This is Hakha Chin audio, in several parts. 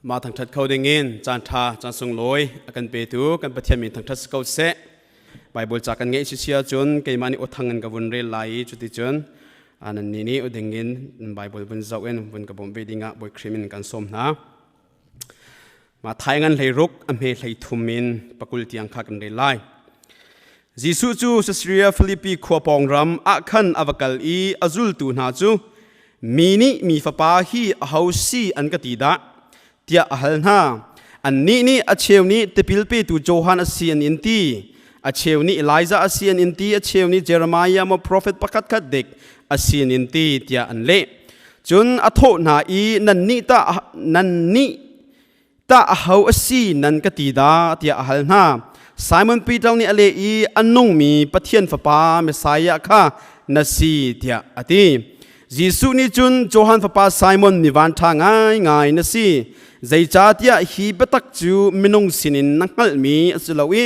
Ma thangthat kho dingin caan tha caan sunglawi a kan petu kan Pathian min thangthat si ko seh. Bible ca kan ngeih si sia cun keimah nih uthang in ka vun rel lai i cuticun nan nih nih uding in Bible vun zoh in vun ka bawmh ve dingah Bawi Khrih min kan sawm hna. Ma thai ngan hlei ruk a hme hlei thum in pakul tiang kha kan rel lai. Jesuh cu Caesarea Philippi khua pawng ram ah khan a va kal i a zultu hna cu mi nih mi fapa hi aho si an ka ti dah tiah a hal hna. Annih nih a cheu nih tipil petu Johan a si an in ti, a cheu nih Elijah a si an in ti, a cheu nih Jeremiah maw profet pakhat khat dek a si an in ti tiah an leh. Cun a thawh hna i nannih tah nannih tah aho a si nan ka ti dah tiah a hal hna. Simon Peter nih a leh i a nungmi Pathian Fapa Messiah kha na si tiah a ti. Jesuh nih cun Johan fapa Simon mi vanṭha ngaingai na si. Zeicahtiah hi biatak cu minung sinin na hngalhmi a si lo i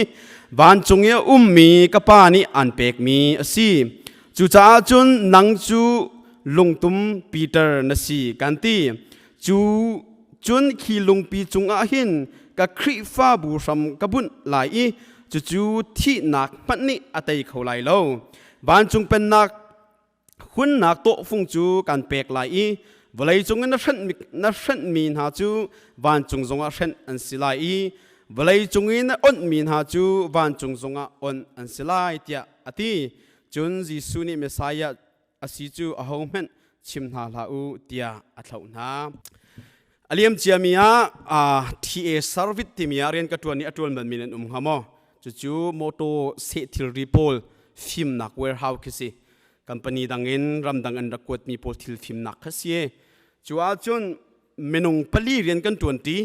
vancung i a ummi ka Pa nih aan pekmi a si. Cucaah cun nang cu lungtum Peter na si kan ti. Cu cun khi lungpi cungah hin ka Khrihfabu hram ka bunh lai i cucu thihnak hmanh nih a tei kho lai lo. Vancung pennak hunnak tawhfung cu kan pek lai i vawleicung in na hrenhmi hna cu vancung zongah hrenh an si lai i vawleicung i na onhmi hna cu vancung zongah onh an si lai tiah a ti. Cun Jesuh nih Messiah a si cu ahohmanh chim hna hlah u tiah a thlauh hna. A liam ciami ah TA service timi ah rian ka ṭuan i a ṭuan balmi nan um hnga maw? Cucu motor seh thilri pawl fimnak warehouse khi si. Company dang in ramdang an rak kuatmi pawl thil fimnak kha si. Cu ahcun minung pali rian kan ṭuanṭi.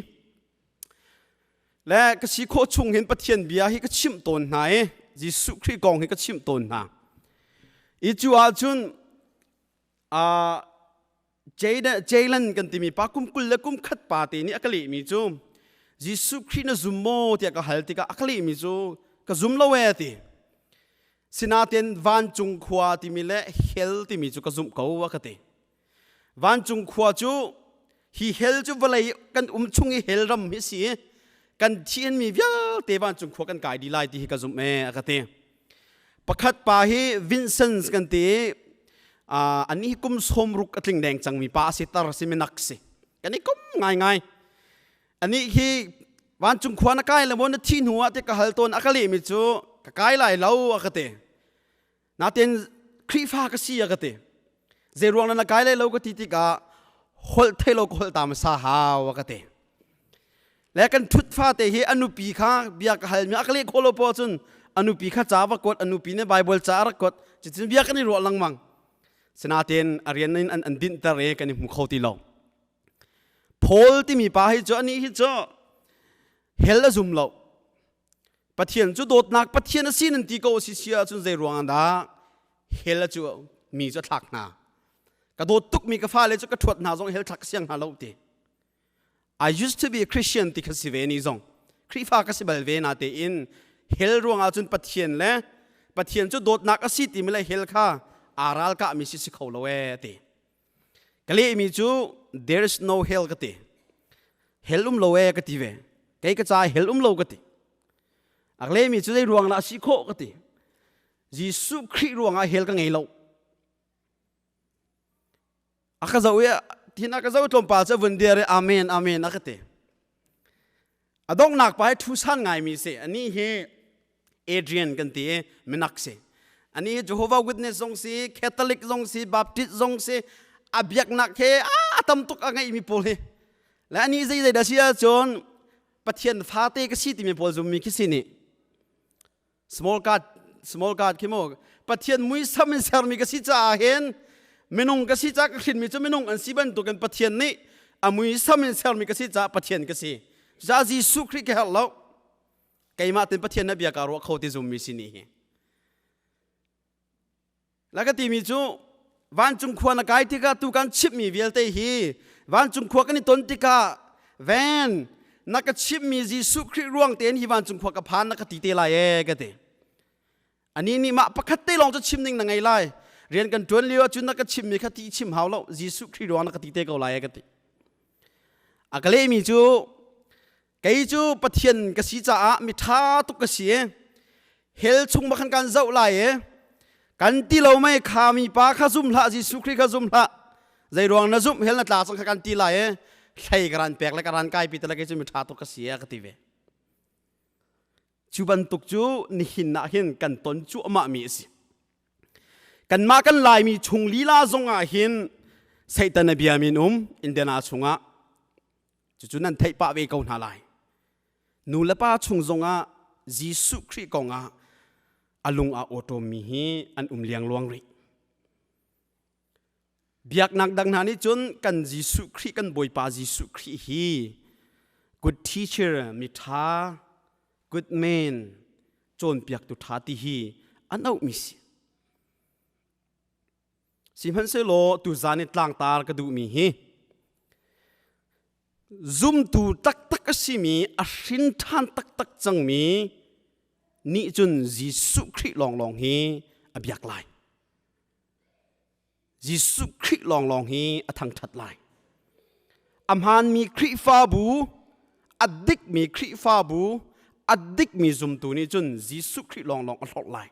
Le ka si khawh chung hin Pathian bia hi ka chimh tawn hna i Jesuh Khrih kong hi ka chimh tawn hna. I cu ahcun Jalen kan timi pa kum 20 le kum khat pa te nih a ka lehmi cu Jesuh Khrih na zum maw tiah ka hal tikah a ka lehmi cu ka zum lo ee ti. Sinain vancung khua timi le hell timi cu ka zumh ko a ka ti. Vancung khua cu hi hell cu vawlei kan um chung i hell ram hi si i kan thianmi vialte vancung khua kan kai dih lai ti hi ka zumh ee a ka ti. Pakhat pa hi Vincent kan ti i anih hi kum 60 a tling deng cangmi pa a si tar si minak si. Kan i kom ngaingai. Anih hi vancung khua na kai le maw na thi hnu ah ti ka hal tawn a ka lehmi cu ka kai lai lo a ka ti. Natin Khrihfa ka si a ka ti. Zei ruang na kai lai lo ka ti tikah holh thei lo ka holh ta hmasa hau a ka ti. Le kan thut fate hi a nupi kha bia ka hal mi a ka leh khawh lo poah cun a nupi kha ca va kuat a nupi nih Bible ca a rak kuat cutin bia kan i ruah lengmang. Sinain a rian in an dinhter i kan i hmu kho ti lo. Paul timi pa hi cu anih hi cu hell a zum lo. Pathian cu dawtnak Pathian a si nan ti ko a si si ahcun zei ruang dah hell a cu mi cu a thlak hna. Ka dawt tukmi ka fale cu ka ṭhuat hna zong hell thlak ka siang hna lo ti. I used to be a Christian ti kha si ve ni zong. Khrihfa ka si bal ve na tein hell ruang ahcun Pathian le Pathian cu dawtnak a si timi le hell kha aa ralkahmi si si kho lo ee ti. Ka lehmi cu there is no hell ka ti. Hell um lo ee ka ti ve. Kei ka ca hell um lo ka ti. A lehmi cu zei ruang dah a si khawh ka ti. Jesuh Khrih ruangah hell ka ngei lo. A ka zoh i tin a ka zoh tlawmpal cu vun dir i amen amen a ka ti. A donghnak pa hi thu san ngaimi si. Anih hi Adrian kan ti i minak si. Anih hi Jehovah Witness zong si, Catholic zong si, Baptist zong si, a biaknak he a tam tuk a ngeihmi pawl hi. Le anih zei zei dah si ahcun Pathian fate ka si timi pawl zummi khi si nih. Small God, small God khi mu. Pathian muisam in sermi ka si caah hin minung ka si caah ka hrinmi cu minung an si bantukin Pathian nih a muisam in sermi ka si caah Pathian ka si. Cucaah Jesuh Khrih ka herh lo. Keimah tin Pathian na bia kaa ruah kho ti zummi si ni hi. La ka timi cu vancung khua na kai tikah tu kan chimhmi vialte hi vancung khua kan i ton tikah ven na ka chimhmi Jesuh Khrih ruang tein hi vancung khua ka phan na ka ti te lai ee ka ti. Ani nih mah pakhat te lawng cu chim ning na ngei lai. Rian kan ṭuan lio ahcun na ka chimmi kha ti chim hau lo. Jesuh Khrih ruang na ka ti te ko lai ee ka ti. A ka lehmi cu kei cu Pathian ka si caah mi ṭha tuk ka si i hell chung ma khan kan zoh lai i kan ti lo mei kha mi pa kha zum hlah Jesuh Khrih kha zum hlah zei ruang na zumh hell na tla cang kha kan ti lai i hlei ka ran pek le ka ran kai pi te le kei cu mi ṭha tuk ka si a ka ti ve. Cu bantuk cu nihin ah hin kan ton cuahmah mi a si. Kanmah kan Laimi chung lila zong ah hin Satan a bia min um Indiana chungah cucu nan theih pah ve ko hna lai. Nu le pa chung zongah Jesuh Khrih kong ah a lung aa awṭawmmi hi an um liangluang rih. Biaknak dang hna nih cun kan Jesuh Khrih kan Bawipa Jesuh Khrih hi good teacher mi ṭha good man cawnpiaktu ṭha ti hi an auhmi si. Sihmanhsehlaw tuzaan i tlangtar ka duhmi hi zumtu taktak a simi a hrin ṭhan taktak cangmi nih cun Jesuh Khrih lawnglawng hi a biak lai. Jesuh Khrih lawnglawng hi a thangṭhat lai. A hmaanmi Khrihfabu, a dikmi Khrihfabu, a dikmi zumtu nih cun Jesuh Khrih lawnglawng a hlorh lai.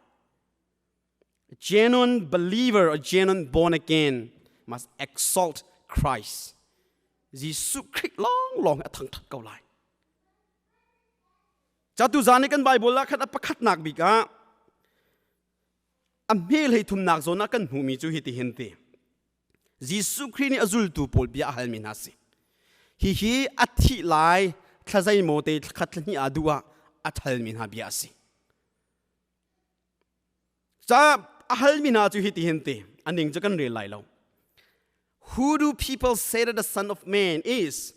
A genuine believer, a genuine born again must exalt Christ. Jesuh Khrih lawnglawng hi a thangṭhat ko lai. Catu zan i kan Bible ah khan a pakhatnak bik ah A hme hlei thumnak zawn ah kan hmuhmi cu hitihin ti. Jesuh Khrih nih a zultu pawl bia a halmi hna si. Hihi a thih lai thla zeimaw te thlakhat thlahnih ah duh ah a halmi hna bia a si. Ca a halmi hna cu hitihin ti. A ning cu kan rel lai lo. Who do people say that the Son of Man is?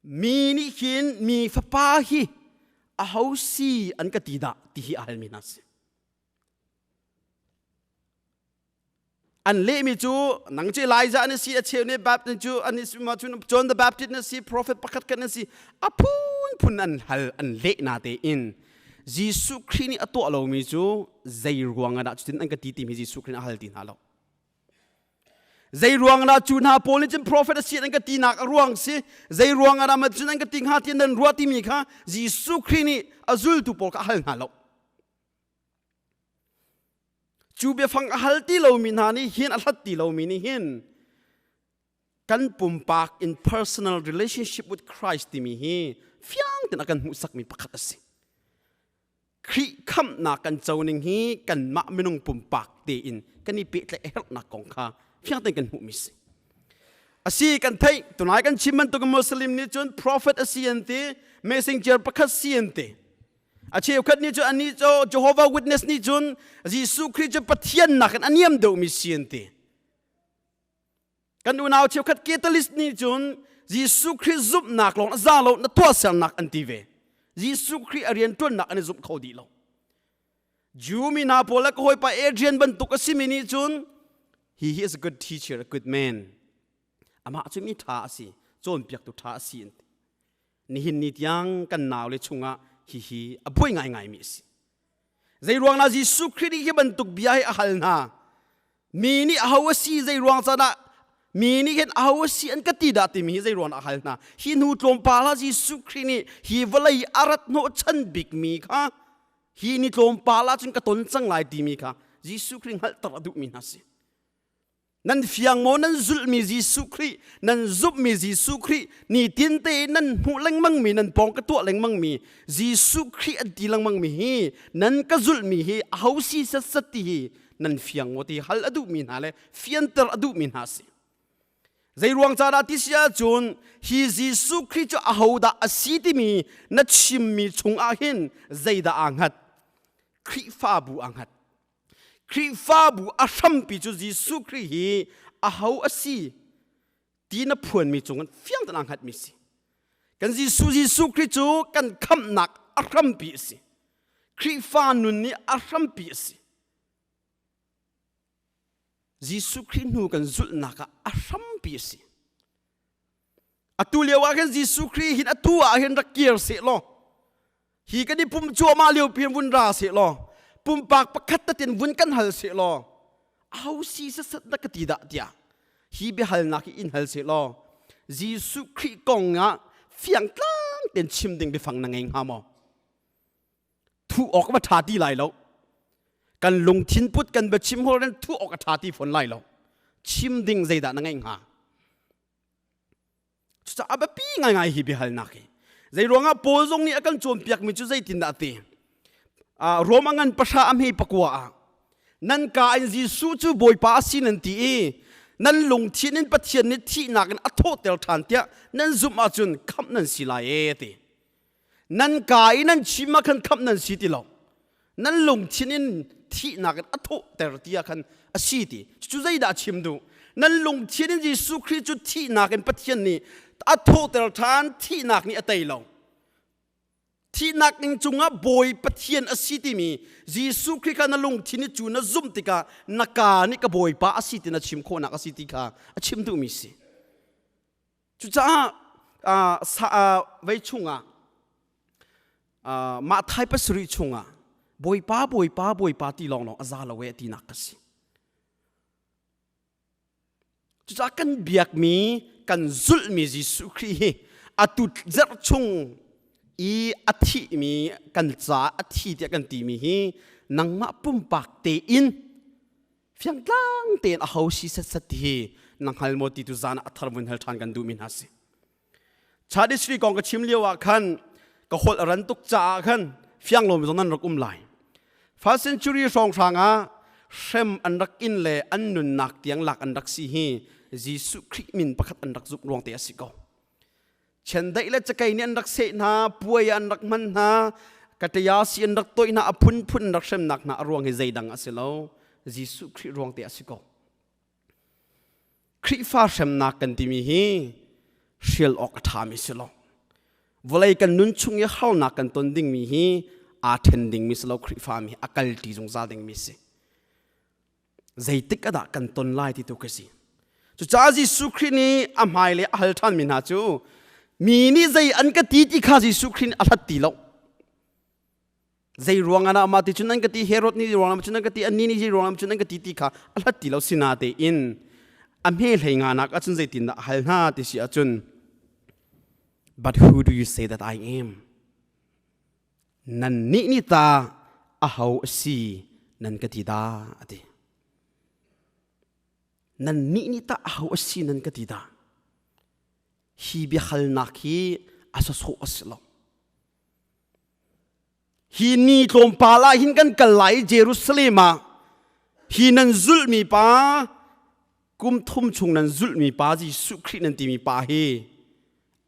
Mi nih hin mi fapa hi aho si an ka ti dah ti hi a halmi hna si. An lehmi cu nang cu Elijah na si a cheu nih Baptist cu an si ma cun John the Baptist na si prophet pakhat kan na si a phunphun an hal an leh na tein Jesuh Khrih nih a tuah lomi cu zei ruang ah dah cutin an ka ti timi Jesuh Khrih nih a hal ti hna lo. Zei ruang dah cu hna pawl nih cun prophet a si an ka tinak a ruang si zei ruang ah dah cun an ka ti hnga ti nan ruah timi kha Jesuh Khrih nih a zultu pawl kha a hal hna lo. Cu biafang a hal ti lomi hna nih hin a hlat ti lomi nih hin kan pumpak in personal relationship with Christ timi hi fiang tein a kan hmuhsakmi pakhat a si. Khrih khamhnak kan co ning hi kanmah minung pumpak tein kan i pehtlaih a herhnak kong kha fiang tein kan hmuhmi si. Asi kan theih tunai kan chim bantuk Muslim nih cun prophet a si an ti messenger pakhat si an ti A cheukhat nih cun anih cu Jehovah Witness nih cun Jesuh Khrih cu Pathian nakin a niam deuhmi si an ti. Kan unau cheukhat Catholic nih cun Jesuh Khrih zumhnak lawng a za lo na tuahsernak an ti ve. Jesuh Khrih a rianṭuannak an i zumh kho dih lo. Jew mi hna pawl le ka hawipa Adrian bantuk a simi nih cun he is a good teacher, a good man. Amah cu mi ṭha a si, cawnpiaktu ṭha a si an ti. Nihin ni tiang kan naule chungah hihi a buai ngaingaimi a si. Zei ruang dah Jesuh Khrih nih hi bantuk bia hi a hal hna? Mi nih aho a si zei ruang can ah mi nih hin aho a si an ka ti dah timi hi zei ruang dah a hal hna? Hi hnu tlawmpal ah Jesuh Khrih nih hi vawlei a rat hnawhchan bikmi kha hi ni tlawmpal ah cun ka ton cang lai timi kha Jesuh Khrih hngalhter a duhmi hna si. Nan fiang maw nan zulhmi Jesuh Khrih, nan zumhmi Jesuh Khrih, nitin tein nan hmuh lengmangmi, nan pawng ka tuah lengmangmi Jesuh Khrih an ti lengmangmi hi nan ka zulhmi hi aho si setsat ti hi nan fiang maw ti hal a duhmi hna le fianter a duhmi hna a si. Zei ruang ca dah ti si ahcun hi Jesuh Khrih cu ahodah a si timi na chimmi chungah hin zeidah aa hngat? Khrihfabu aa hngat. Khrihfabu a hrampi cu Jesuh Khrih hi aho a si ti na phuanmi cungin fiang tein aa hngatmi si. Kan Jesuh Jesuh Khrih cu kan khamhnak a hrampi a si. Khrihfa nun nih a hrampi a si. Jesuh Khrih hnu kan zulhnak ah a hrampi a si. Atu lio ah khin Jesuh Khrih hin atu ah hin rak kir seh law hi kan i pum cuahmah lio pi vun ra seh law pumpak pakhat tatin vun kan hal seh law aho si sasat na ka ti dah tiah hi biahalnak hi in hal seh law. Jesuh Khrih kong ah fiang tlang tein chim ding biafang na ngei hnga maw? Thuh awk va ṭha ti lai lo. Kan lungthin put kan biachim hol ren thuh awk a ṭha ti fawn lai lo. Chim ding zeidah na ngeih hnga? Cucaah a biapi ngaingai hi biahalnak hi. Zei ruangah Paul zong nih a kan cawnpiakmi cu zeitindah a ti? Rom a ngan pahra a hme pakua ah nan ka in Jesuh cu Bawipa a si nan ti i nan lungthin in Pathian nih thihnak in a thawhter ṭhan tiah nan zumh ahcun khamh nan si lai e a ti. Nan ka i nan chim ah khan khamh nan si ti lo. Nan lungthin in thihnak in a thawhter ti ah khan a si ti. Cucu zeidah a chim duh? Nan lungthin in Jesuh Khrih cu thihnak in Pathian nih a thawhter ṭhan, thihnak nih a tei lo. Thihnak ning cungah Bawi Pathian a si timi Jesuh Khrih kha na lungthin i cu na zumh tikah na kaa nih ka Bawipa a si ti na chim khawhnak a si ti kha a chim duhmi si. Cucaah vei chungah mah thai pasarih chungah Bawipa Bawipa Bawipa ti lawnglawng a za lo e tinak ka si. Cucaah kan biakmi kan zulhmi Jesuh Khrih hi atu zarh chung i a thihmi kan caah a thi tiah kan timi hi nangmah pumpak tein fiangtlang tein a ho si set set ti hi na hngal maw ti tu zan ah a thar vun hal ṭhan kan duhmi hna si. Chadisri kong ka chim lio ah khan ka holh a ran tuk caah khan fiang lomi zong nan rak um lai. First century hrawnghrang ah hrem an rak in le an nunnak tiang lak an rak si hi Jesuh Khrih min pakhat an rak zumh ruang te a si ko. Chiandeih le cakei nih an rak seh hna, puai ah an rak hman hna, katayasi an rak toih hna, a phunphun an rak hremnak hna a ruang hi zeidang a si lo. Jesuh Khrih ruang te a si ko. Khrihfa hremnak kan timi hi hrial awk a ṭhami si lo. Vawlei kan nun chung i harnak kan ton dingmi hi aa ṭhen dingmi si lo Khrihfa mi a kalṭi zungzal dingmi si. Zeitik adah kan ton lai ti tu ka si. Cucaah Jesuh Khrih nih a hmai le a hal ṭhanmi hna cu mi nih zei an ka ti ti kha Jesuh Khrih nih a hlat ti lo. Zei ruang ah mah ti cun an ka ti Herod nih ruang cun an ka ti anni nih zei ruang cun an ka ti ti kha a hlat ti lo sina tein a hme hlei nga nak ahcun zeitindah a hal hna ti si ahcun But who do you say that I am? Nan nih ni ta aho a si nan ka ti dah a ti. Nan nih nih tah aho a si nan ka ti dah? Hi biahalnak hi a sawsawh a si lo. Hi ni tlawmpal ah hin kan kal lai i Jerusalem ah hi nan zulhmi pa kum thum chung nan zulhmi pa Jesuh Khrih nan timi pa hi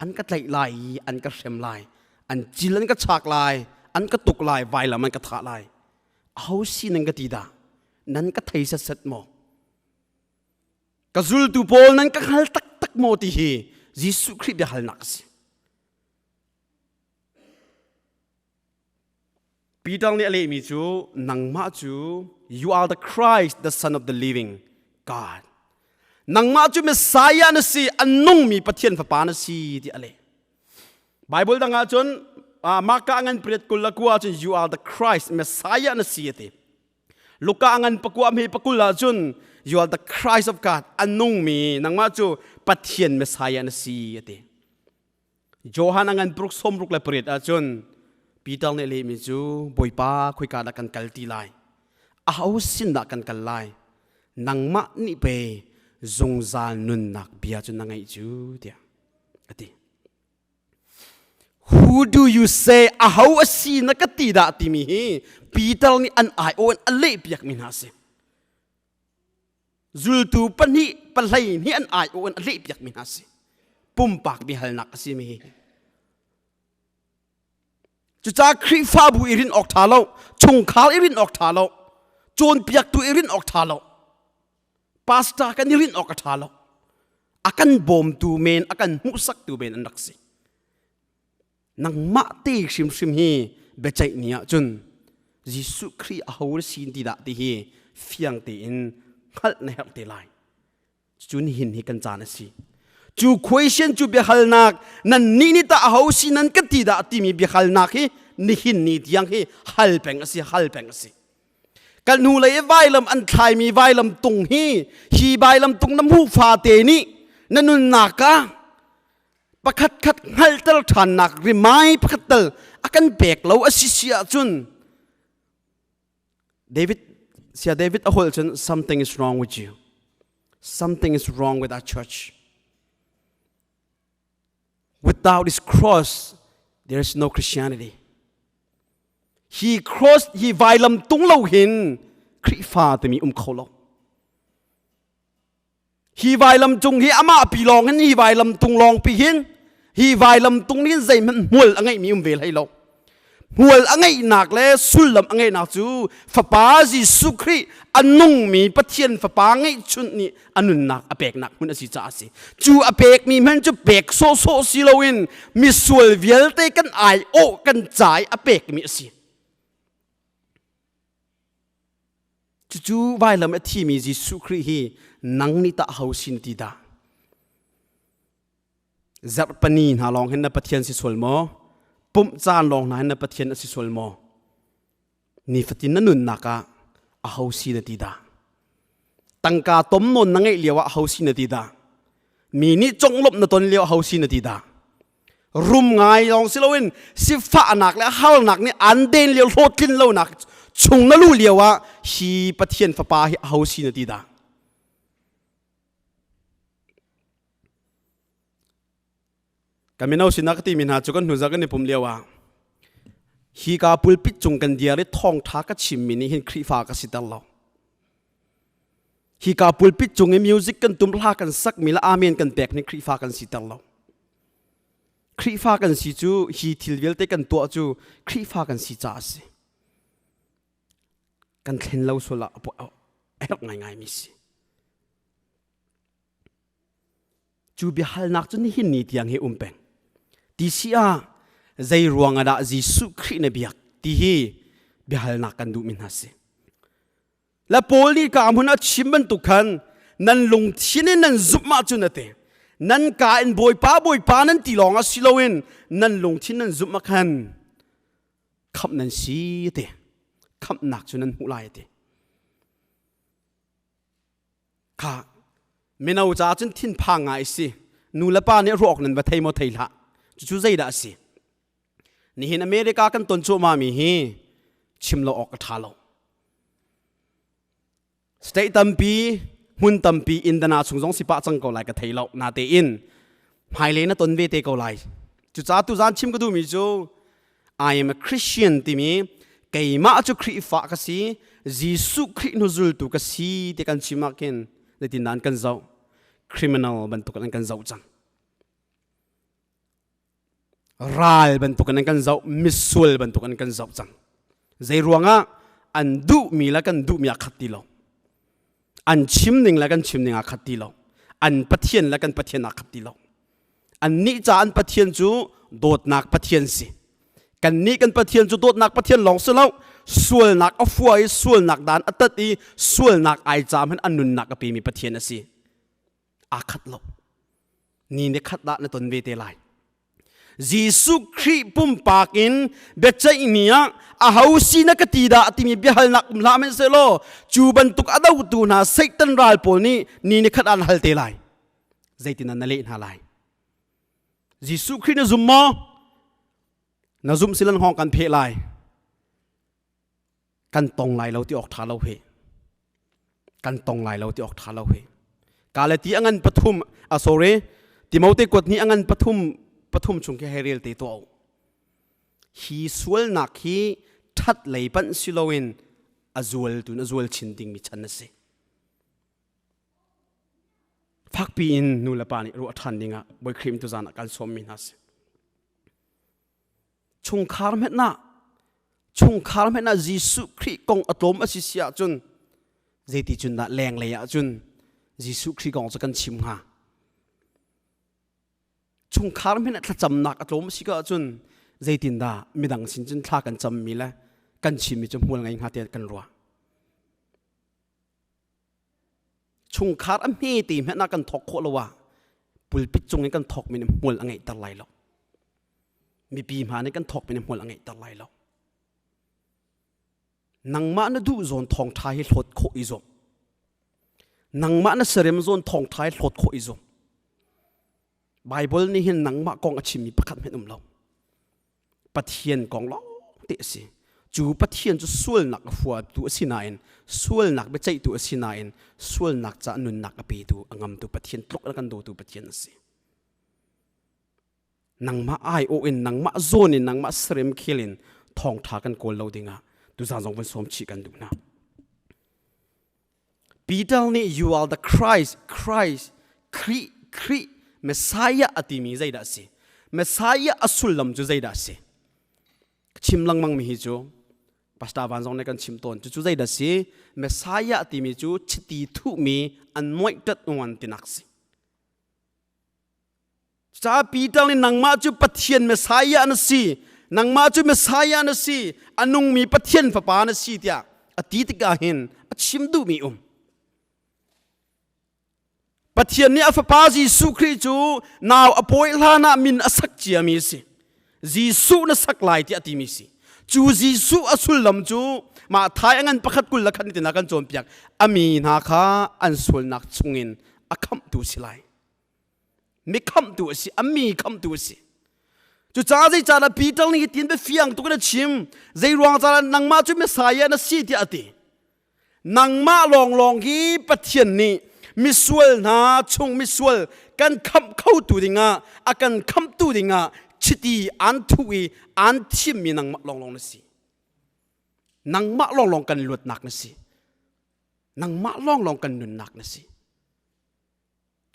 an ka tlaih lai i an ka hrem lai an cil an ka chak lai an ka tuk lai vailam an ka thah lai aho si nan ka ti dah nan ka thei setset maw ka zultu pawl nan ka hngal taktak maw ti hi Jesuh Khrih biahalnak a si Peter nih a lehmi cu nangmah cu you are the Christ the son of the living God nangmah cu Messiah na si a nungmi Pathian fapa na si ti a leh Bible dang ah cun Marka ngan pariat kul le kua cun you are the Christ Messiah na si a ti Luka ngan pakua hme pakul ah cun you are the Christ of God a nungmi nangmah cu Pathian Messiah na si a ti Johan a ngan paruk sawm ruk le pariat ahcun Peter nih lehmi cu Bawipa khoika dah kan kal ti lai? Aho sin dah kan kal lai? Nangmah nih pe zungzal nunnak bia cu na ngeih cu tiah a ti. Who do you say aho a si na ka ti dah timi hi Peter nih an aiawh in a lehpiakmi hna a si. Zultu pahnih pahlei nih an aiawh in a lehpiakmi hna a si. Pumpak biahalnak a simi hi. Cucaah Khrihfabu i rinh awk ṭha lo, chungkhar i rinh awk ṭha lo, cawnpiaktu i rinh awk ṭha lo, pastor kan i rinh awk a ṭha lo. A kan bawmtu men, a kan hmuhsaktu men an rak si. Nangmah te hrimhrim hi biaceih ni ahcun Jesuh Khrih aho na si ti dah ti hi fiang tein hngalh na herh te lai. Cu nihin hi kan caan a si. Cu question cu biahalnak nan nih nih tah aho si nan ka ti dah timi biahalnak hi nihin ni tiang hi hal peng a si, hal peng a si. Kan hnu lei i vailam an thlaimi vailam tung hi hi vailam tung na hmuh fate nih na nunnak ah. Pakhat khat hngalhter ṭhannak rimai pakhat tal a kan pek lo a si si ahcun David sia David a holh cun something is wrong with you. Something is wrong with our church. Without this cross, there is no Christianity. Hi cross, hi vailam tung lo hin Khrihfa timi um kho lo. Hi vailam cung hi amah pi lawng hin hi vailam tung lawng pi hin hi vailam tung hin zeihmanh hmual a ngeihmi um ve hlei lo. Hmual a ngeihnak le sullam a ngeihnak cu Fapa Jesuh Khrih a nungmi Pathian Fapa ngeihchunh nih a nunnak a peknak hmun a si caah a si. Cu a pekmi hmanh cu pek sawhsawh si loin misual vialte kan aiawh kan ca i a pekmi a si. Cucu vailam a thimi Jesuh Khrih hi nang nih tah ho sin ti dah? Zarhpani hna lawng hin na Pathian si sual maw? Pumh caan lawng hna hin na Pathian a si sual maw? Nifatin na nunnak ah aho si na ti dah? Tangka tom nawn na ngeih lio ah aho si na ti dah? Mi nih conglawmh na ton lio aho si na ti dah? Rum ngai lawng si loin sifahnak le harnak nih an den lio hlawhtlin lonak chung na luh lio ah hi Pathian Fapa hi aho si na ti dah? Kan mino sinah ka timi hna cu kan hnuzak kan i pum lio ah hi ka pulpit cung kan diar i thawngṭha ka chimmi nih hin Khrihfa ka siter lo. Hi ka pulpit cung i music kan tum hla kan sakmi le amen kan pek nih Khrihfa kan siter lo. Khrihfa kan si cu hi thil vialte kan tuah cu Khrihfa kan si caah a si. Kan thlen lo sual ah a herh ngaingaimi si. Cu biahalnak cu nihin ni tiang hi um peng. Ti si ah zei ruang ah dah Jesuh Khrih na biak ti hi biahalnak kan duhmi hna si. La Paul nih ka hmun a chim bantuk khan nan lungthin in nan zumh ahcun a ti. Nan ka in Bawipa Bawipa nan ti lawng ah si loin nan lungthin nan zumh ah khan khamh nan si ti. Khamhnak cu nan hmuh lai ti. Kha mino caah cun thinphang ngai si. Nu le pa nih ruak nan va thei maw thei hlah. Cucu zeidah a si? Nihin America kan ton cuahmah mi hi chim lo awk a ṭha lo. State tampi, hmun tampi Indiana chung zong si pah cang ko lai ka thei lo. Natein hmailei na ton ve te ko lai. Cucaah tuzaan chim ka duhmi cu I am a Christian timi keimah cu Khrihfa ka si, Jesuh Khrih hnuzultu ka si ti kan chim ah khin zeitindah an kan zoh? Criminal bantuk in an kan zoh cang. Ral bantuk in an kan zoh, misual bantuk in an kan zoh cang. Zei ruangah an duhmi le kan duhmi aa khat ti lo. An chim ning le kan chim ning aa khat ti lo. An Pathian le kan Pathian aa khat ti lo. Annih ca an Pathian cu dawtnak Pathian si. Kannih kan Pathian cu dawtnak Pathian lawng si lo, sualnak a fua i sualnak dan a tat i sualnak ai caam hin a nunnak a pemi Pathian a si. Aa khat lo. Ni ni khat dah na ton ve te lai. Jesuh Khrih pumpak in biaceih ni ah aho si na ka ti dah timi biahalnak um hlah men sehlaw cu bantuk a dotu hna Satan ral pawl nih ni ni khat an hal te lai. Zeitin na leh hna lai? Jesuh Khrih na zum maw? Na zumh silan hngawng kan pheh lai. Kan tong lai lo ti awk ṭha lo he. Kan tong lai lo ti awk ṭha lo he. Galati a ngan pathum, a sorry, Timote kuat ni a ngan pathum pathum chung khi hei rel te tuah u. Hi sualnak hi ṭhat lei panh si loin a zual tu in a zual chin dingmi chan a si. Fakpi in nu le pa nih ruah ṭhan dingah Bawi Khrih tuzaan ah kan sawmmi hna si. Chungkhar hmenh ah chungkhar hmenh ah Jesuh Khrih kong a tlawm a si si ahcun zeiti cun dah lenglei ahcun Jesuh Khrih kong cu kan chim hnga? Chungkhar hmenh ah thlacamnak a tlawm a si ko ahcun zeitindah midang sin cun thla kan cammi le kan chimmi cu hmual ngei hnga tiah kan ruah. Chungkhar a hme te hmanh ah kan thawk khawh lo ah pulpit cung in kan thawk mi nih hmual a ngeihter lai lo. Mipi hma nih kan thawk mi nih hmual a ngeihter lai lo. Nangmah na duh zawn thawngṭha hi hlawt khawh i zuam. Nangmah na sarem zawn thawngṭha hi hlawt khawh i zuam. Bible nih hin nangmah kong a chimmi pakhat hmanh um lo. Pathian kong lawng te a si. Cu Pathian cu sualnak a huatu a si nain, sualnak biaceihtu a si nain, sualnak caah nunnak a petu, a ngamtu Pathian tluk a kan dawtu Pathian a si. Nangmah aiawh in, nangmah zawn in, nangmah serem khel in thawngṭha kan kawl lo dingah tuzaan zong van sawm chih kan duh hna. Peter nih you are the Christ, Christ, Khrih, Khrih, Messiah a timi zeidah a si? Messiah a sullam cu zeidah a si? Chim lengmang mi hi cu Pastor Van zong nih kan chim tawn. Cucu zeidah a si? Messiah timi cu chiti thuhmi anointed one tinak si. Cucaah Peter nih nangmah cu Pathian Messiah na si, nangmah cu Messiah na si, a nungmi Pathian fapa na si tiah a ti tikah hin a chim duhmi um. Pathian nih a fapa Jesuh Khrih cu nau a pawi hlan ah min a sak ciami a si. Jesuh na sak lai tiah a timi si. Cu Jesuh a sullam cu mah thai a ngan pakhat kul le khat tina kan cawnpiak. A mi hna kha an sualnak chungin a khamhtu si lai. Mi khamhtu a si, a mi khamhtu a si. Cucaah zeicahdah Peter nih hitin biafiang tuk in a chim, zei ruang caah nangmah cu Messiah na si tiah a ti. Nangmah lawnglawng hi Pathian nih misual hna chung misual kan khamh khotu dingah a kan khamhtu dingah chiti aan thuh i aan thimmi nangmah lawnglawng na si. Nangmah lawnglawng kan luatnak na si. Nangmah lawnglawng kan nunnak na si.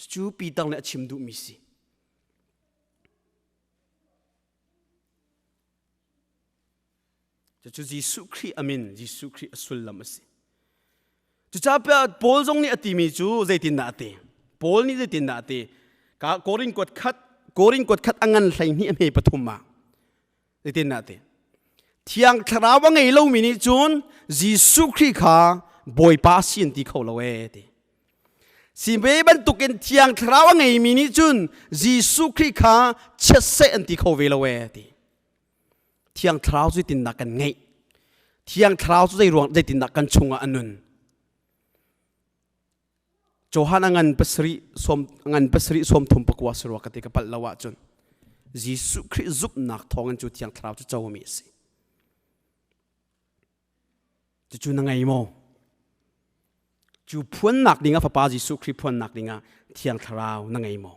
Cucu Peter nih a chim duhmi si. Cucu Jesuh Khrih a min, Jesuh Khrih a sullam a si. Cucaah Paul zong nih a timi cu zeitindah a ti? Paul nih zeitindah a ti? Ka Korin kuat khat, Korin kuat khat a ngan 12 a hme pathum ah zeitindah a ti? Thiang Thlarau a ngei lomi nih cun Jesuh Khrih kha Bawipa si an ti kho lo ee ti. Si ve bantukin Thiang Thlarau a ngeimi nih cun Jesuh Khrih kha chiatseh an ti kho ve lo ee ti. Thiang Thlarau cu zeitindah kan ngeih? Thiang Thlarau cu zeiruang zeitindah kan chungah a nun? Johan a ngan pasarih sawm ngan pasarih sawm thum pakua sarua ka ti ka palh lo ahcun Jesuh Khrih zumhnak thawngin cu Thiang Thlarau cu comi a si. Cucu na ngei maw? Cu phuannak dingah Fapa Jesuh Khrih phuannak dingah Thiang Thlarau na ngei maw?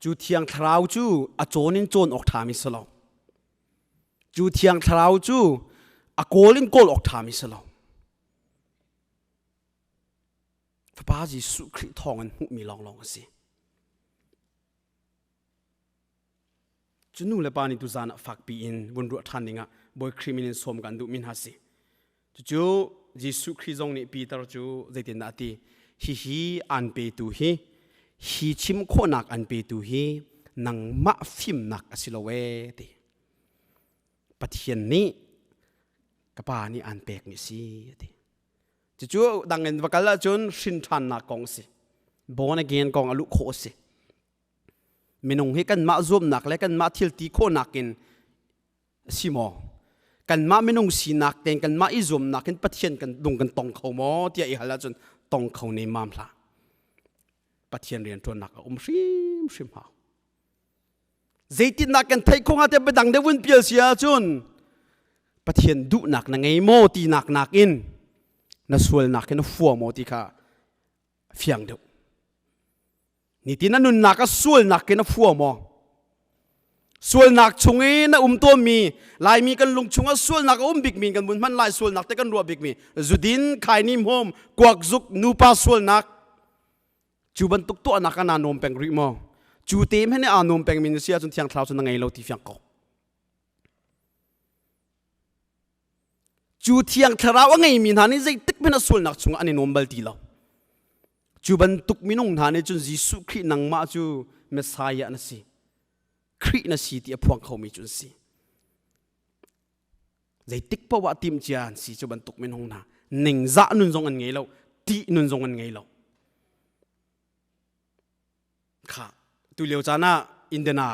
Cu Thiang Thlarau cu a cawn in cawn awk ṭhami si lo. Cu Thiang Thlarau cu a kawl in kawl awk ṭhami si lo. Fapa Jesuh Khrih thawngin hmuhmi lawnglawng a si. Cu nu le pa nih tuzaan ah fakpi in vun ruah ṭhan dingah Bawi Khrih min in sawm kan duhmi hna si. Cucu Jesuh Khrih zong nih Peter cu zeitindah a ti? Hihi aan petu hi, hi chim khawhnak an petu hi nangmah fimnak a si lo ee ti. Pathian nih ka pa nih aan pekmi a si a ti. Cucu dang in va kal ahcun hrin ṭhannak kong a si. Born again kong a luh khawh a si. Minung hi kanmah zuamnak le kanmah thil ti khawhnak in si maw? Kanmah minung sinak tein kanmah i zuamnak in Pathian kan lung kan tong kho maw tiah i hal ahcun tong kho ne mam hlah. Pathian rianṭuannak a um hrimhrim hau. Zeitindah kan theih khawh hnga tiah biadang deuh vun pial si ahcun Pathian duhnak na ngei maw tinak nakin na sualnak hi na fua maw ti kha fiang deuh. Nitin na nunnak ah sualnak in a fua maw? Sualnak chung i na um tawnmi Laimi kan lung chungah sualnak a um bikmi kan vun hman lai sualnak te kan ruah bikmi zudin khaini hmawm kuakzuk nupa sualnak cu bantuk tuahnak ah naa nuam peng rih maw? Cu te hmanh aa nuam pengmi na si ahcun Thiang Thlarau cu na ngei lo ti fiang ko. Cu Thiang Thlarau a ngeimi hna nih zeitik hmanh ah sualnak chungah an i nuam bal ti lo. Cu bantuk minung hna nih cun Jesuh Khrih nangmah cu Messiah na si. Khrih na si ti a phuang khomi cu an si. Zeitik paoh ah timhcia an si cu bantuk minung hna. Ningzah nun zong an ngei lo, tih nun zong an ngei lo. Kha tu lio caan ah Indiana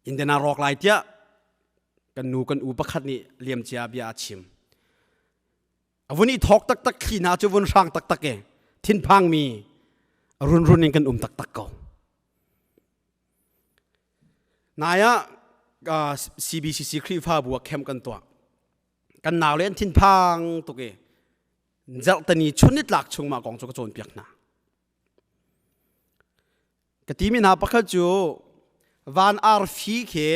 Indiana rawk lai tiah kan nu kan u pakhat nih liamcia bia a chim. A vun i thawk taktak thli hna cu vun hrang taktak e thinphangmi runrun in kan um taktak ko. Nai ah CBCC Khrihfabu ah camp kan tuah. Kan nau le an thinphang tuk i zarhtani chun ni tlak chung mah kong cu ka cawnpiak hna. Ka timi hna pakhat cu van arfi khi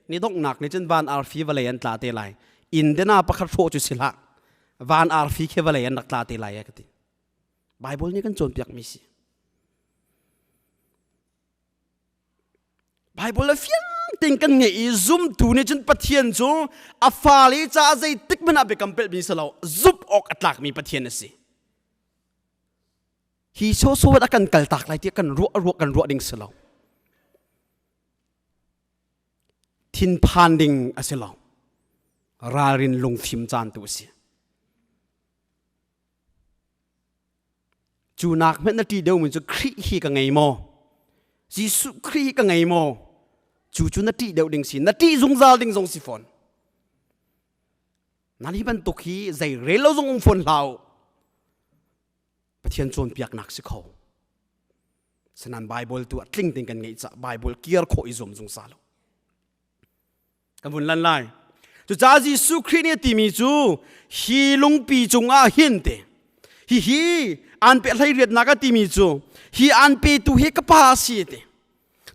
ni donghnak nih cun van arfi vawlei an tla te lai. Inn dena pakhat hrawh cu si hlah. Van arfi khi vawlei an rak tla te lai ka ti. Bible nih kan cawnpiakmi si. Bible a fiang tein kan ngeih i zumtu nih cun Pathian cu a fale caah zeitik hmanh ah biakam pelhmi si lo zumh awk a tlakmi Pathian a si. Hi sawsawh a kan kaltak lai tiah kan ruah ruah kan ruah ding si lo. Thinphan ding a si lo. Ralrin lungfim caan tu a si. Cu nak hmanh na ṭih deuhmi cu Khrih hi ka ngei maw? Jesuh Khrih hi ka ngei maw? Cu cu na ṭih deuh ding si, na ṭih zungzal ding zong si fawn. Nan hi bantuk hi zei rel lo zong um fawn hlah u. Pathian cawnpiaknak si kho. Sanan Bible tu a tling ting kan ngeih cah Bible kiar khawh i zuam zungzal u. Kan vun lan lai. Cucaah Jesuh Khrih nih a timi cu hi lungpi cungah hin te hihi an pe hlei riatnak a timi cu hi an petu hi ka pa a si ti.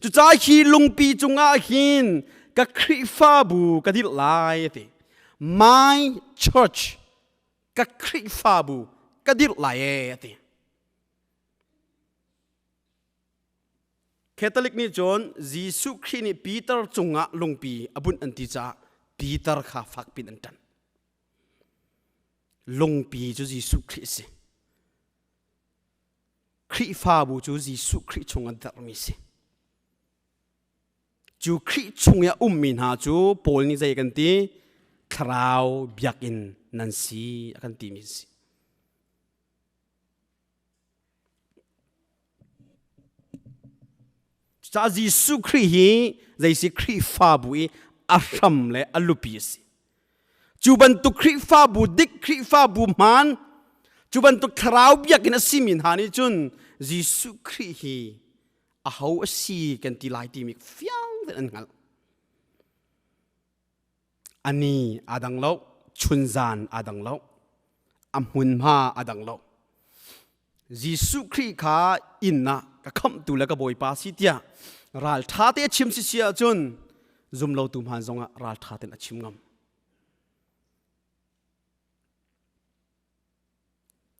Cucaah hi lungpi cungah hin ka Khrihfabu ka dirh lai ti. My church ka Khrihfabu ka dirh lai e a ti. Catholic nih cun Jesuh Khrih nih Peter cungah lungpi a bunh an ti caah Peter kha fakpin an ṭanh. Lungpi cu Jesuh Khrih a si. Khrihfabu cu Jesuh Khrih chung an dermi a si. Cu Khrih chung i a ummi hna cu Paul nih zei kan ti? Thlarau biakinn nan si a kan timi a si. Cucaah Jesuh Khrih hi zeisi Khrihfabu i a hram le a lupi a si. Cu bantuk Khrihfabu dik Khrihfabu hmaan cu bantuk thlarau biakinn a simi hna nih cun Jesuh Khrih hi aho a si kan ti lai timi fiang tein an hngalh. A ni aa dang lo, chunzan aa dang lo, a hmunhma aa dang lo. Jesuh Khrih kha inn ah ka khamhtu le ka Bawipa si tiah ralṭha te a chim si si ahcun zumlotu hmaan zongah ralṭha tein a chim ngam.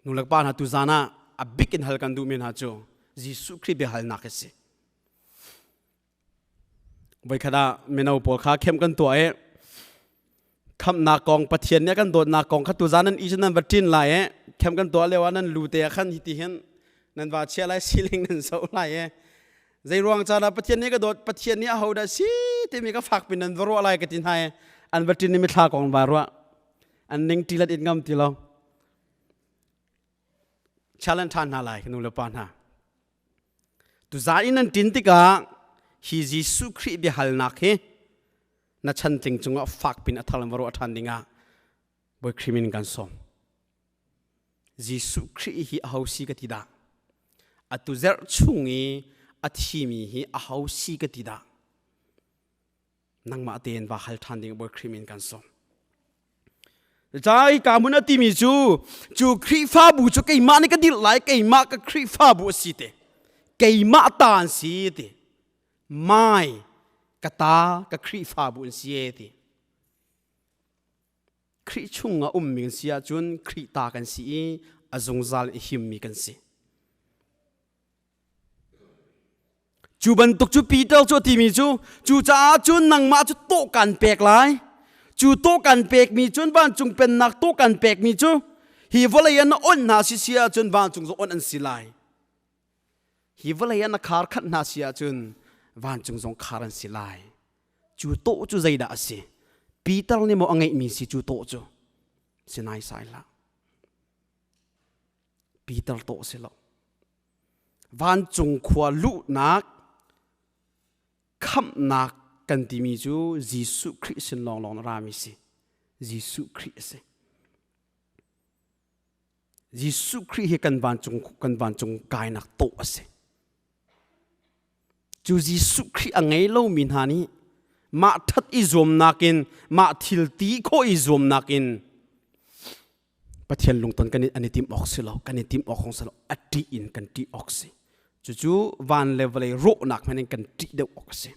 Nulepa hna tuzan ah a bik in hal kan duhmi hna cu Jesuh Khrih biahalnak hi si. Voikhat ah mino pawl kha khem kan tuah i khamhnak kong Pathian nih a kan dawtnak kong kha tuzan nan i cu nan va ṭin lai i khem kan tuah lio ah nan lu te ah khan hiti hin nan va chia lai siling nan zoh lai i zei ruang caan ah Pathian nih ka dawt Pathian nih aho dah si timi ka fak pin nan va ruah lai ka ti hna i an va ṭin i mithla kong va ruah an ning ṭilat in ngam ti lo challenge ṭhan hna lai nu le pa hna Tuzan in nan ṭin tikah hi Jesuh Khrih biahalnak hi na chantling cungah fakpin a thar in va ruah ṭhan dingah Bawi Khrih min kan sawm. Jesuh Khrih hi aho si ka ti dah? Atu zerh chung i a thimi hi aho si ka ti dah? Nangmah tein va hal ṭhan ding Bawi Khrih min kan sawm. Cai ka hmun a timi cu cu Khrihfabu cu keimah nih ka dirh lai keimah ka Khrihfabu a si te keimah ta an si ti mai ka ta ka Khrihfabu an si e ti Khrih chung ah ummi kan si ahcun Khrih ta kan si i a zungzal i himmi kan si Cu bantuk cu Peter cu a timi cu cucaah cun nangmah cu tawh kan pek lai. Cu tawh kan pekmi cun vancung pennak tawh kan pekmi cu hi vawlei ah na onh hna si si ahcun vancung zong onh an si lai. Hi vawlei ah na khar khanh hna si ahcun vancung zong khar an si lai. Cu tawh cu zeidah a si? Peter nih maw a ngeihmi si cu tawh cu? Si naisai hlah. Peter tawh si lo. Vancung khua luhnak khamhnak kan timi cu Jesuh Khrih sin lawnglawng na rami si. Jesuh Khrih a si. Jesuh Khrih hi kan vancung kan vancung kainak tawh a si. Cu Jesuh Khrih a ngei lomi hna nih Mah ṭhat i zuamnak in, mah thil ti khawh i zuamnak in Pathian lungton kan an i timh awk si lo, kan i timh awk hong si lo, a ṭih in kan ṭih awk si. Cucu van le vawlei rawhnak hmanh in kan ṭih deuh awk a si.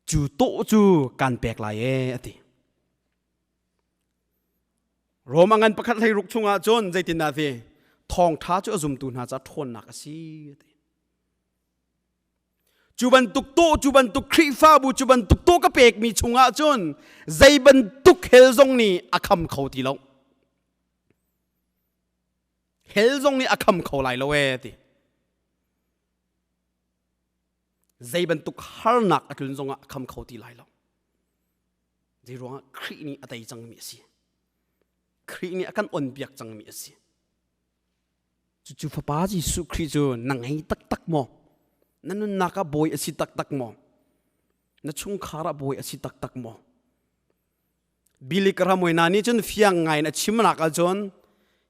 Cu tawh cu kan pek lai ee a ti. Rom a ngan pakhat 16 chungah cun zeitindah ti thawngṭha cu a zumtu hna ca ṭhawnnak a si a ti. Cu bantuk tawh cu bantuk Khrihfabu cu bantuk tawh ka pekmi chungah cun zei bantuk hell zong nih a kham kho ti lo. Hell zong nih a kham kho lai lo ee ti. Zei bantuk harnak a tlun zongah a kham kho ti lai lo. Zei ruangah Khrih nih a tei cangmi a si. Khrih nih a kan onpiak cangmi a si. Cucu Fapa Jesuh Khrih cu na ngei taktak maw? Na nunnak ah bawi a si taktak maw? Na chungkhar ah bawi a si taktak maw? Billy Graham hna nih cun fiang ngai in a chimnak ahcun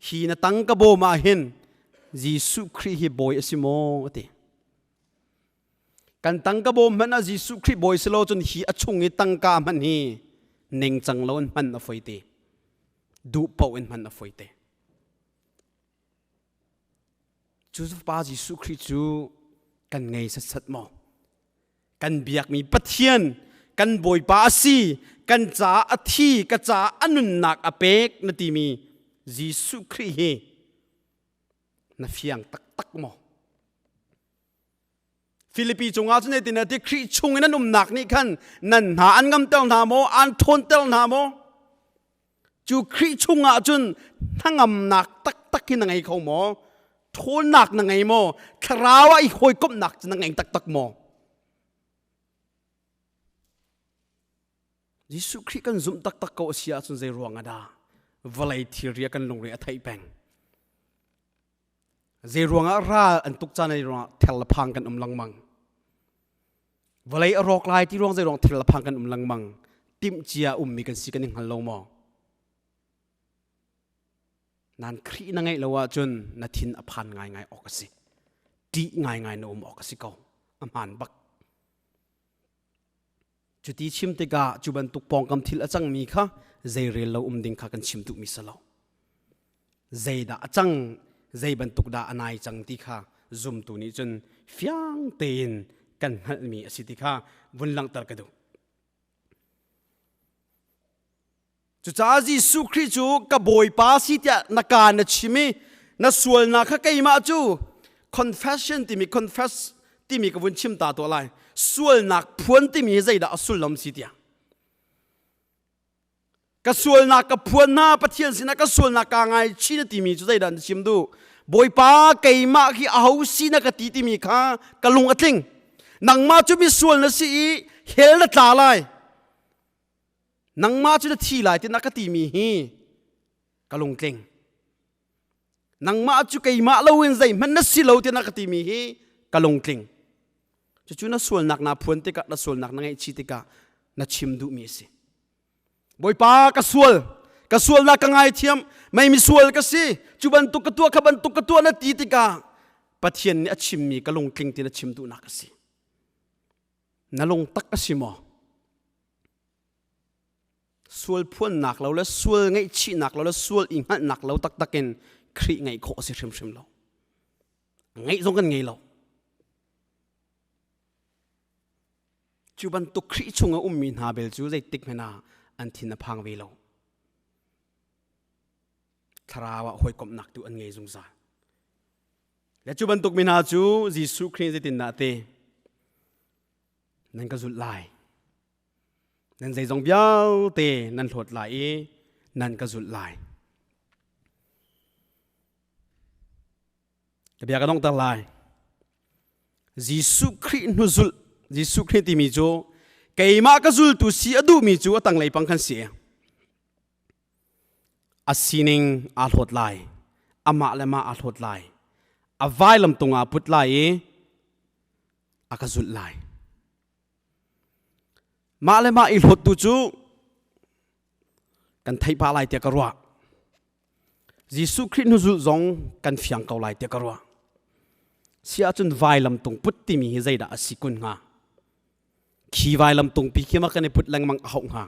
hi na tangka bawm ah hin Jesuh Khrih hi bawi a si maw a ti. Kan tangka bawm hmanh ah Jesuh Khrih bawi si lo cun hi a chung i tangka hmanh hi ningcang lo in hman a foi te. Duh paoh in hman a foi te. Cu Pa Jesuh Khrih cu kan ngei satsat maw? Kan biakmi Pathian kan Bawipa a si, kan caah a thi, ka caah a nunnak a pek na timi Jesuh Khrih hi na fiang taktak maw? Filipi cungah cun zeitin ti Khrih chung in an umnak nih khan nan hna an ngamter hna maw, an ṭhawnter hna maw? Cu Khrih chungah cun hnangamnak taktak hi na ngei kho maw? Ṭhawnnak na ngei maw? Thlarau ah i hawikomhnak cu na ngei taktak maw? Jesuh Khrih kan zumh taktak ko a si ahcun zei ruang ah dah vawlei thilri ah kan lungre a theih peng? Zei ruangah ral an tuk caan ai ruangah thel le phang kan um lengmang. Vawlei a rawk lai ti ruang zei ruang thil le phang kan um lengmang. Timh cia ummi kan si kan i hngal lo maw? Nan Khrih na ngeih lo ahcun na thin a phan ngaingai awk a si. Ṭih ngaingai na um awk a si ko. A hmaan bak. Cuti chim tikah cu bantuk pawngkam thil a cangmi kha zeirel lo um ding kha kan chim duhmi si lo. Zeidah a cang, zei bantuk dah a nai cang ti kha zumtu nih cun fiang tein kan hngalhmi a si ti kha vun langhter ka duh. Cucaah Jesuh Khrih cu ka Bawipa si tiah na kaa na chim i na sualnak kha keimah cu confession timi confess timi ka vun chim ta tuah lai. Sualnak phuan timi hi zeidah a sullam si tiah. Ka sualnak ka phuan hna Pathian sinah ka sualnak kaa ngaichih na timi cu zeidah na chim duh? Bawipa keimah hi aho si na ka ti timi kha ka lung a tling. Nangmah cu misual na si i hell na tla lai. Nangmah cu na thi lai ti na ka timi hi ka lungtling. Nangmah cu keimah loin zeihmanh na si lo ti na ka timi hi ka lungtling. Cucu na sualnak naa phuan tikah na sualnak na ngaihchih tikah na chim duhmi a si. Bawipa ka sual, ka sualnak ka ngaithiam, mei misual ka si, cu bantuk ka tuah kha bantuk ka tuah na ti tikah Pathian nih a chimmi ka lungtling ti na chim duhnak a si. Na lungtak a si maw? Sual phuannak lo le sual ngaihchihnak lo le sual i hngalhnak lo taktak in Khrih ngaih khawh a si hrimhrim lo. Ngaih zong kan ngei lo. Cu bantuk Khrih chung a ummi hna bel cu zeitik hmanh ah an thin a phang ve lo. Thlarau ah hawikomhnak tu an ngei zungzal. Le cu bantuk mi hna cu Jesuh Khrih zeitindah te nan ka zulh lai. Nan zeizong vialte nan hlawt lai i nan ka zulh lai. Ka bia ka donghter lai. Jesuh Khrih hnuzulh Jesuh Khrih timi cu keimah ka zultu si a duhmi cu a tanglei pang khan si. A sining aa hlawt lai. Amah le mah aa hlawt lai. A vailam tung aa put lai i a ka zulh lai. Mah le mah i hlawttu cu kan theih pah lai tiah ka ruah. Jesuh Khrih hnuzulh zong kan fiang ko lai tiah ka ruah. Si ahcun vailam tung put timi hi zeidah a si kun hnga? Khi vailam tungpi khi ma kan i put lengmang a hauh hnga?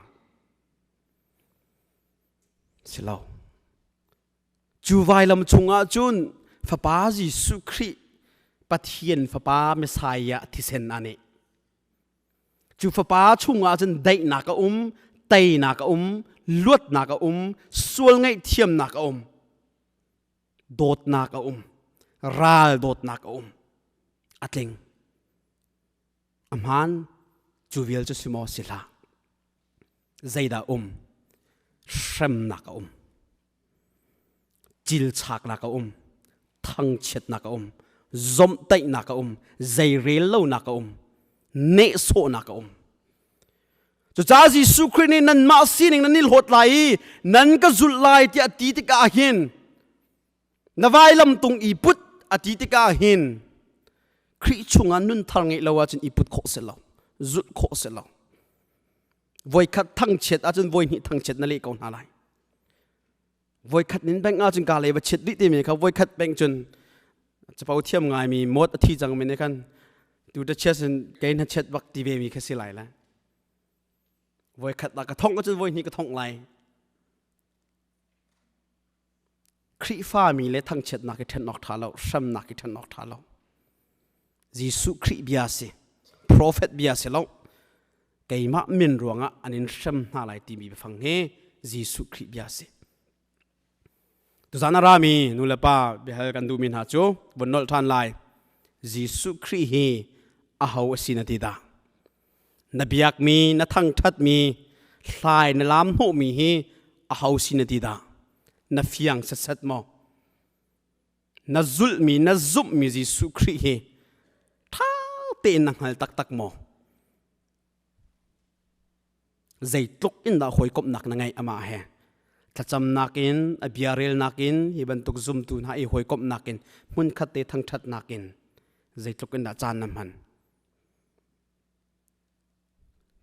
Si lo. Cu vailam chungah cun Fapa Jesuh Khrih Pathian Fapa Messiah thisen a nih. Cu Fapa chungah cun daihnak a um, teinak a um, luatnak a um, sual ngaihthiamnak a um, dawtnak a um, ral dawtnak a um. A tling. A hmaan, cu vial cu si maw si hlah. Zeidah um? Hremnak a um. Cilchaknak a um. Thangchiatnak a um. Zomhtaihnak a um. Zeirel lonak a um. Nehsawhnak a um. Cucaah Jesuh Khrih nih nanmah sining nan i hlawt lai i nan ka zulh lai tiah ti tikah hin na vailam tung i put a ti tikah hin Khrih chungah nun thar ngeih lo ahcun i put khawh si lo, zulh khawh si lo. Voikhat thangchiat ahcun voihnih thangchiat na leh ko hna lai. Voikhat nin beng ahcun ka le va chiat dih timi kha voikhat beng cun capo thiam ngaimi mawt a thi cangmi nih khan tu ta chiat sin kei na chiat bak ti ve mi kha si lai la. Voikhat ah ka thongh ahcun voihnih ka thongh lai. Khrihfami le thangchiatnak i ṭhen awk ṭha lo, hremnak i ṭhen awk ṭha lo. Jesuh Khrih bia si, profet bia si lo. Keimah min ruangah an in hrem hna lai timi biafang hi Jesuh Khrih bia si. Tuzan a rami nu le pa biahal kan duhmi hna cu vun nolh ṭhan lai. Jesuh Khrih hi aho a si na ti dah? Na biakmi, na thangṭhatmi, hlai na laam hnawhmi hi aho si na ti dah? Na fiang setset maw? Na zulhmi, na zumhmi Jesuh Khrih hi ṭha tein na hngal taktak maw? Zeitluk in dah hawikomhnak na ngeih amah he? Thlacamnak in, a bia relnak in, hi bantuk zumtu hna i hawikomhnak in, hmunkhat te thangṭhatnak in zeitluk in dah caan na hman?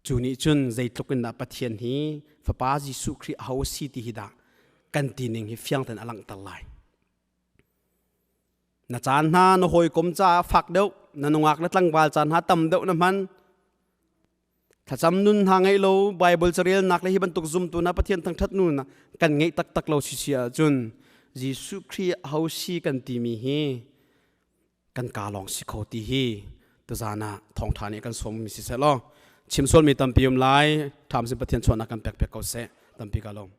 Cu nih cun zeitluk in dah Pathian hi Fapa Jesuh Khrih aho a si ti hi dah kan ti ning hi fiang tein a langhter lai. Na caan hna na hawikom caah fak deuh, na nungak na tlangval caan hna tam deuh na hman. Thlacam nun hna ngeih lo, Bible carelnak le hi bantuk zumtu na Pathian thangṭhat nu na kan ngeih taktak lo si si ahcun Jesuh Khrih aho si kan timi hi kan ka lawng si kho ti hi tuzaan ah thawngṭha nih kan sawmmi si seh law chim sualmi tampi um lai. Ṭham sin Pathian chuahnak kan pek piak ko seh. Tampi ka lawm.